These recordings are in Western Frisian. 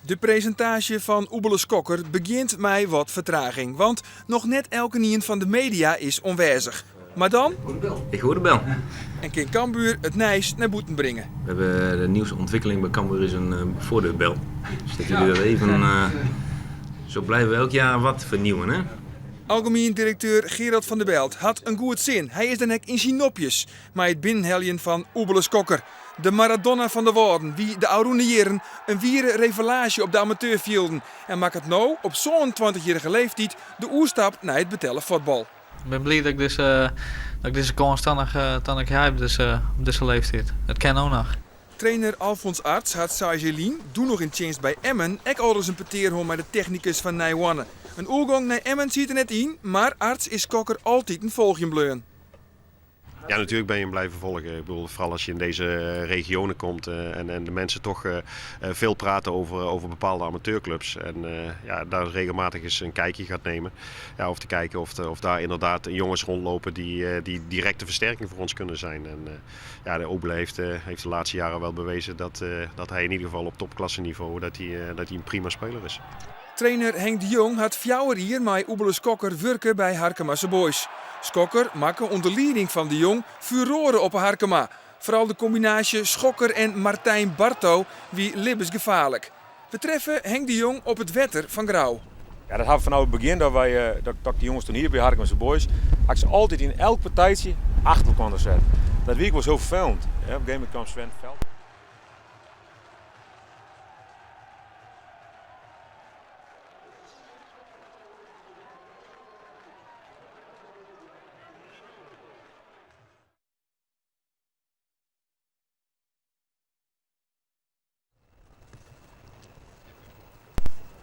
De presintaasje fan Oebele Skokker begjint mei wat fertraging, want noch net elkenien fan de media is oanwêzich. Mar dan. Ik hoor de bel. En kin Cambuur it nijs nei bûten bringe. We hebben de nieuwste ontwikkeling bij Cambuur is een voordeurbel. Dus dat jullie dat even. Zo blijven we elk jaar wat vernieuwen, hè? Algemien direkteur Gerald van der Belt hat in goed sin. Hy is dan ek yn syn nopjes mei it binnenheljen fan Oebele Skokker. De Maradona fan de Wâlden wie de ôfrûne jierren in wiere revelaasje op de amateurfjilden en makket no op 27-jierrige leeftiid de oerstap nei it betelle fuotbal. Ik bin bliid dat ik dizze, dat ik dizze kâns dan noch, dan noch ha op dizze, op dizze leeftiid. It kin no noch. Trainer Alfons Arts hat seis jier lyn, doe noch yn tsjinst by Emmen, ek alris in petear hân mei de technikus fan Nijhoarne. In oergong nei Emmen siet der net yn, mar Arts is Skokker altiten folgjen bleaun. Ja, natuurlijk ben je hem blijven volgen. Ik bedoel, vooral als je in deze regionen komt en de mensen toch veel praten over bepaalde amateurclubs. En ja, daar regelmatig eens een kijkje gaat nemen. Ja, of te kijken of daar inderdaad jongens rondlopen die directe versterking voor ons kunnen zijn. En ja, de Oebele heeft de laatste jaren wel bewezen dat hij in ieder geval op topklasse niveau dat hij een prima speler is. Trainer Henk de Jong hat 4 jier mei Oebele Skokker wurke by Harkemase Boys. Skokker makke ûnder lieding fan De Jong furoare op 'e Harkema. Foaral de kombinaasje Schokker en Martijn Barto wie libbensgefaarlik. We treffe Henk de Jong op it wetter fan Grou. Ja, dat ha we fanôf it begjin dat wy, dat, dat ik dy jonges toen hier by Harkemase Boys, ha ik se altyd yn elk partijtsje achter elkoar set. Dat wie ek wol hiel ferfelend. Op een gegeven moment kwam Sven Veld.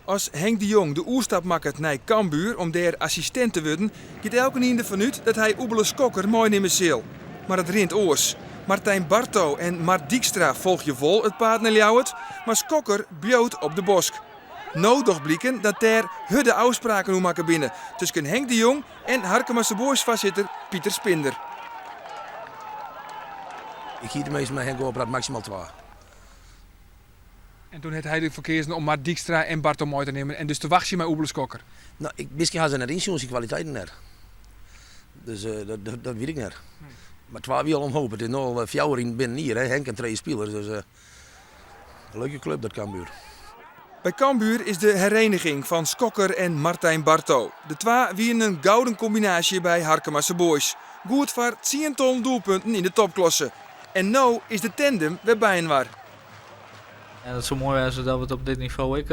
As Henk de Jong de oerstap makket nei Cambuur om dêr assistint te wurden, giet elkenien derfan út dat hy Oebele Skokker meinimme sil. Mar it rint oars. Martijn Barto en Mart Dykstra folgje wol it paad nei Ljouwert, mar Skokker bliuwt op de Bosk. No docht bliken dat dêr hurde ôfspraken oer makke binne tusken Henk de Jong en Harkemase Boys-foarsitter Pieter Spinder. Ik hie de measten mei Henk ôfpraat maksimaal twa. En toen hat hy derfoar keazen om Mart Dykstra en Barto mei te nimmen en dus te wachtsjen mei Oebele Skokker. No, ik, miskien ha se net ynsjoen syn kwaliteiten net. Dus dat wit ik net. Mar twa wie al in hoop. It is no al fjouwer yn binnen in jier, hè. Henk en trije spilers. Dus in leuke klup dat Cambuur. By Cambuur is de hereniging fan Skokker en Martijn Barto. De twa wienen in gouden kombinaasje by Harkemase Boys. Goed foar tsientallen doelpunten yn de topklasse. En no is de tandem wer byinoar. En it soe moai wêze dat we it op dit nivo ek,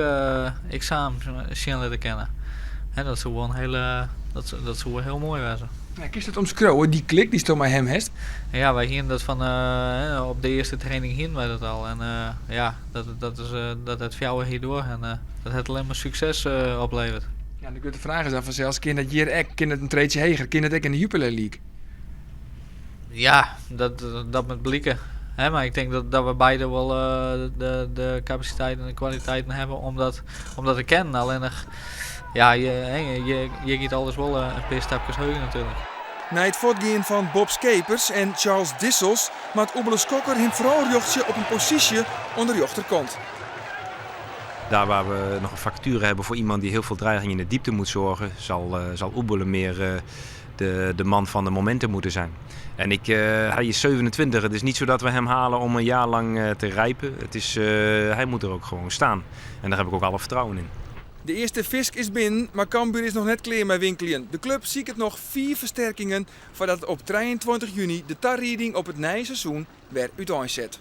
ek samen sjen litte kinne. Hè, dat soe wol in hele, dat, dat soe wol hiel moai wêze. Ja, kinst it omskriuwe, dy klik dy'tsto mei him hast? Ja, wy hienen dat fan op de earste training hienen wy dat al. En ja, dat, dat is, dat hat 4 jier duorre en dat hat allinnich mar sukses oplevere. Ja, de grutte fraach is dan fansels, kin dat hjir ek, kin it in treedsje heger, kin it ek yn de Jupiler League? Ja, dat, dat moat blike. Hè, mar ik tink dat we beide wol de kapasiteit en de kwaliteiten hawwe om dat te kinnen. Allinnich, ja, je, hè, je giet alles wol in pear stapkes heger natuerlik. Nei it fuortgean fan Bob Schepers en Charles Dissels moat Oebele Skokker him foaral rjochtsje op in posysje oan de rjochterkant. Daar waar we nog een vacature hebben voor iemand die heel veel dreiging in de diepte moet zorgen, zal Oebele meer de man van de momenten moeten zijn. En hij is 27, het is niet zo dat we hem halen om een jaar lang te rijpen. Hij moet er ook gewoon staan. En daar heb ik ook alle vertrouwen in. De earste fisk is binnen, mar Cambuur is noch net klear mei winkeljen. De klup siket noch 4 fersterkingen foardat op 23 juny de tarieding op it nije seizoen wer úteinset.